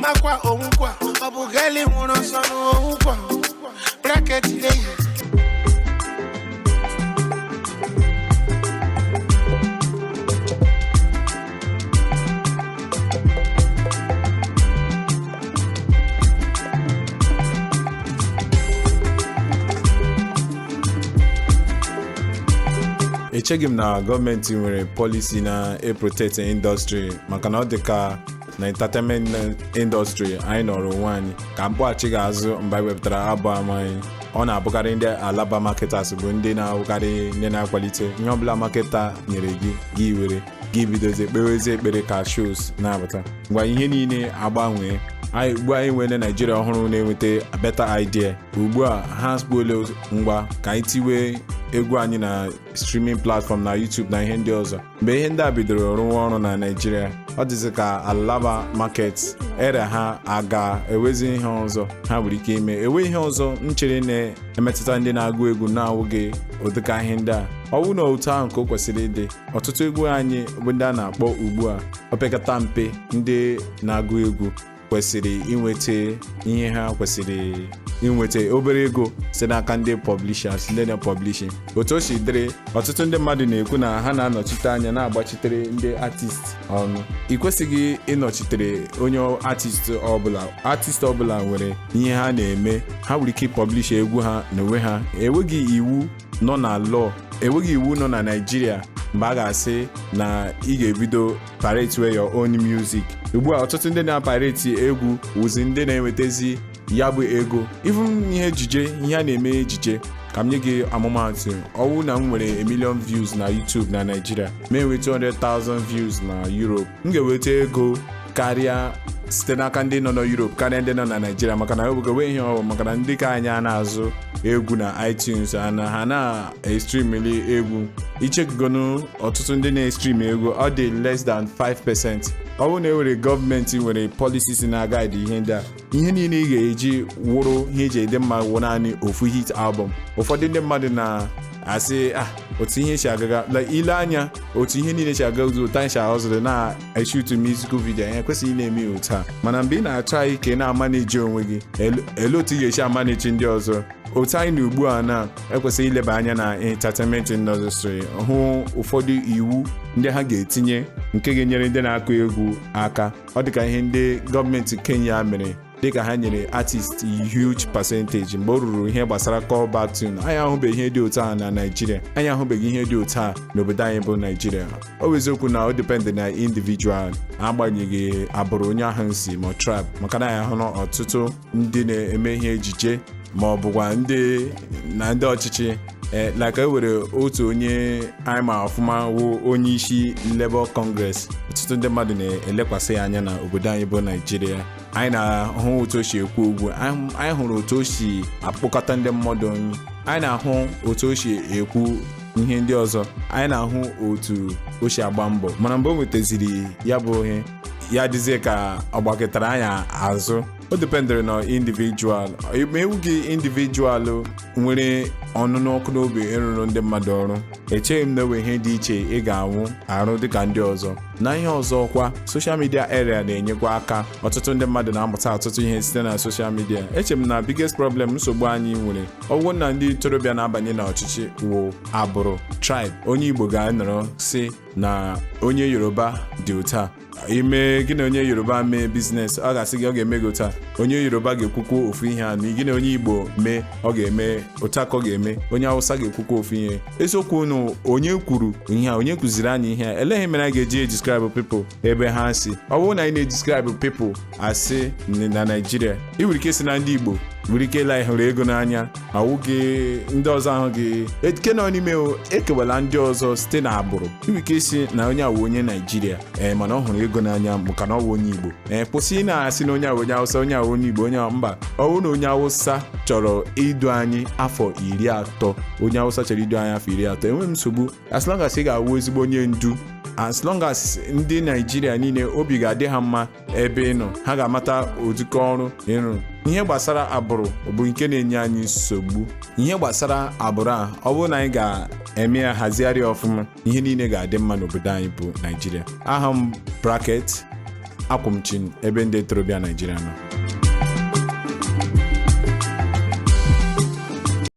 Makwa onwukwa, ọ bụ geli nwụrụ ọsọ n'onwukwa. Bracket dey. Echeghị m na gọọmenti nwere policy na-eprotect industry, maka na ọ dị ka na entertainment industry anyị nọrọ onwe anyị ka mkpọghachi ga-azụ. Mgbe anyị wepụtara album anyị, ọ na-abụkarị ndị alaba marketers bụ ndị na-awụkarị ndị na-akwalite ihe ọbụla. Marketer nyere gị, gị were gị bidozie kpewezie ekpere ka shows na-abata. Ngwa, ihe niile agbanwee anyị ugbu a. Anyị nwere Naijiria ọhụrụ na-enweta better idea ugbu a. Ha kpuole ngwa ka anyị tiwe egwu anyị na streaming platform, na YouTube na ihe ndị ọzọ. Mgbe ihe ndị a bidoro rụwa ọrụ na Naijiria, ọ dịzị ka alaba market ere ha aga ewezi ihe ọzọ ha nwere ike ime. Enwe ihe ọzọ nchere na-emetụta ndị na-agụ egwu na-awụghị ụdịka ihe ndị a. Ọ bụrụ na otu ahụ ka o kwesịrị ịdị, ọtụtụ egwu anyị bụ ndị a na-akpọ ugbu a, opekata mpe ndị na-agụ egwu kwesịrị inweta ihe ha kwesịrị inweta, obere ego site n'aka ndị publishers, ndị na-publishing. Otu o si dịrị, ọtụtụ ndị mmadụ na-ekwu na ha na-anọchite anya, na-agbachitere ndị artist ọnụ. Ị kwesịghị ịnọchitere onye artist ọbụla. Artist ọbụla nwere ihe ha na-eme. Ha nwere ike publish egwu ha n'onwe ha. Enweghị iwu nọ na law, enweghị iwu nọ na Naịjirịa mgbe a ga-asị na ị ga-ebido pirate your own music. Ugbu a, ọtụtụ ndị na-pirate egwu wụzi ndị na-enwetazi ya bụ ego. Even ihe ejije, ihe a na-eme ejije, ka m nye gị amụmaatụ, ọwụ na m nwere a million views na YouTube na Nigeria, ma enwe 200,000 views na Europe, m ga-enweta ego karịa site n'aka ndị nọ na Europe karịa ndị nọ na Nigeria, maka na enweghị ihe ọwụ, maka na ndị ka anyị a na-azụ egwu na iTunes na ha na-estreamili egwu. Ichekugonu ọtụtụ ndị na-estream egwu, ọ dị less than 5%. Ọ bụrụ na e nwere gọọmenti nwere policies na-aguide ihe ndị a, ihe niile ị ga-eji wụrụ ihe eji ede mma wụ naanị ofu hit album. Ụfọdụ ndị mmadụ na-asị, ah, otu ihe si agaga, like ile anya otu ihe niile si aga, otu anyị si ahọzụrụ na-eshoot musical video, anyị ekwesịghị ị na-eme ya otu a. Mana mgbe ị na-achọ anyị ka ị na-amanage onwe gị, ele otu ị ga-esi amanage ndị ọzọ? Otu anyị na ugbu a na ekwesịghị ileba anya na entertainment industry, hụ ụfọdụ iwu ndị ha ga-etinye nke ga-enyere ndị na-akụ egwu aka. Ọ dịka ihe ndị gọọmenti Kenya mere, dịka ha nyere artist huge percentage mgbe o ruru ihe gbasara callback tune. Anyị ahụbeghị ihe dị otu a na Naịjirịa. Anyị ahụbeghị ihe dị otu a n'obodo anyị bụ Naịjirịa. Ọ bụ eziokwu na ọ depend na individual, agbanyeghị agbụrụ onye ahụ si ma tribe, maka na anyị ahụ na ọtụtụ ndị na-eme ihe ejije ma ọ bụkwa ndị na ndị ọchịchị, like e nwere otu onye anyị ma ọfụma wụ onye isi Labour Congress. Ọtụtụ ndị mmadụ na-elekwasị ya anya na obodo anyị bụ Naijiria. Anyị na-ahụ otu o si ekwu okwu, anyị hụrụ otu o si akpọkọta ndị mmadụ ọnụ, anyị na-ahụ otu o si ekwu ihe ndị ọzọ, anyị na-ahụ otu o si agba mbọ. Mana mgbe o nwetaziri ya bụ ihe, ya dịzie ka ọ gbakọtara anya azụ. O dependere na individual. Ma ewu gị individual nwere ọnụnụ ọkụ n'obi ịrụrụ ndị mmadụ ọrụ, echeghị m na enwe ihe dị iche ị ga-anwụ arụ dịka ndị ọzọ. Na ihe ọzọ kwa, social media area na-enyekwa aka. Ọtụtụ ndị mmadụ na-amụta ọtụtụ ihe site na social media. Eche m na biggest problem, nsogbu anyị nwere, ọ bụrụ na ndị ntorobịa na-abanye n'ọchịchị, wụ agbụrụ, tribe. Onye Igbo ga-anọrọ si na onye Yoruba dị otu a. Ime gị na onye Yoruba mee business, ọ ga-asị gị ọ ga-eme gị otu a. Onye Yoruba ga-ekwukwa ofu ihe a. Na gị na onye Igbo mee, ọ ga-eme otu a ka ọ ga-eme. Onye Hausa ga-ekwukwa ofu ihe. Eziokwu unu, onye kwuru ihe a? Onye kụziri anyị ihe a? Eleghị mere anyị ga-eji edescribe people ebe ha si. Ọ bụrụ na anyị na-edescribe people asị na Naijiria, ị nwere ike si na ndị Igbo nwere ike ịla hụrụ ego n'anya, awụghị ndị ọzọ ahụ gị eke nọ n'ime ekewala ndị ọzọ site na agbụrụ. Ị nwere ike isi na onye awụ onye Naijiria, ee, mana ọ hụrụ ego n'anya maka na ọ wụ onye Igbo. Ee, kwụsị ị na-asị na onye awụ onye Hausa, onye awụ onye Igbo, onye mba. Ọ bụrụ na onye Hausa chọrọ idu anyị afọ 30, onye Hausa chọrọ idu anyị afọ 30, enweghị m nsogbu, as long as ị ga-awụ ezigbo onye ndu, as long as ndị Naijiria niile obi ga-adị ha mma ebe ị nọ, ha ga-amata ụdịka ọrụ ịrụ. Ihe gbasara agbụrụ bụ nke na-enye anyị nsogbu. Ihe gbasara agbụrụ a, ọ bụrụ na anyị ga-eme ya hazigharị ọfụma, ihe niile ga-adị mma n'obodo anyị bụ Naijiria. Aha m Bracket. Akwụ m chim ebe ndị ntorobịa Naijiria nọ.